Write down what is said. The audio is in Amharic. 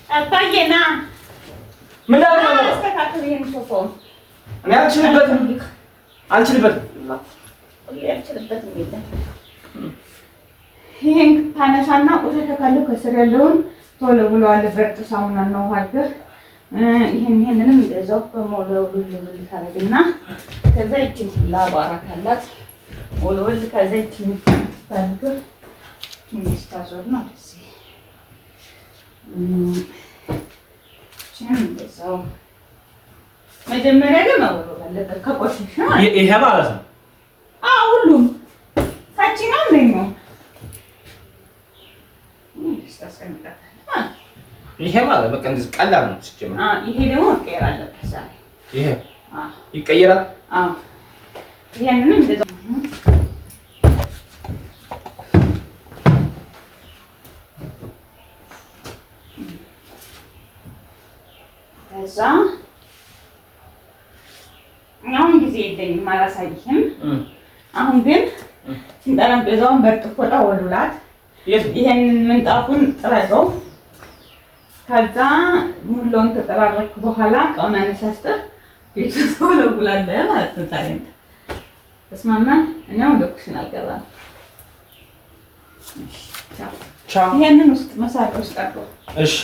አባዬ ና። ምን ላድርግ ነው? አስተካክል ይሄን ሶፋውን። እኔ አልችልበትም፣ አልችልበትም፣ አልችልበትም። የለም፣ ይሄን ታነሳና ቆሻሻ ካለው ከስር ያለውን ቶሎ ብሎ አለ በርጥ ሳሙና እና ውሃ አድርገህ ይሄንንም እንደዛው በመወልወል ታደርግና ከዛ ይችን ሁላ አቧራ ካላት ወልወል፣ ከዛ ይችን ታድርገህ ትንሽ ታዞር ነው ደስ ይችንም እንደዛው። መጀመሪያ ግን መወልወል አለበት ከቆሸሸ ማለት ነው። ይሄ ማለት ነው። አዎ፣ ሁሉም ታችኛው እንደኛው ታስቀምጣታለህ ማለት ነው። ይሄ ማለት በቃ እንደዚህ ቀላል ነው ሲጀመር። ይሄ ደግሞ መቀየር አለበት ዛሬ። ይሄ አዎ። ይቀየራል። አዎ፣ ይሄንንም እንደዛው። ከዛ አሁን ጊዜ የለኝም፣ አላሳይህም። አሁን ግን ጠረጴዛውን በእርጥብ ፎጣ ወልውላት። የት? ይሄንን ምንጣፉን ጥረገው። ከዛ ሙላውን ተጠራረክ በኋላ እቃውን አነሳስተህ ቤቱ ትወለውላለህ ማለት ነው። ታዲያ ተስማማን? እኔ አሁን ወደ ኩሽና አልገባም። እሺ፣ ቻው። ቻው። ይሄንን ውስጥ መሳቢያ ውስጥ አድርገው። እሺ።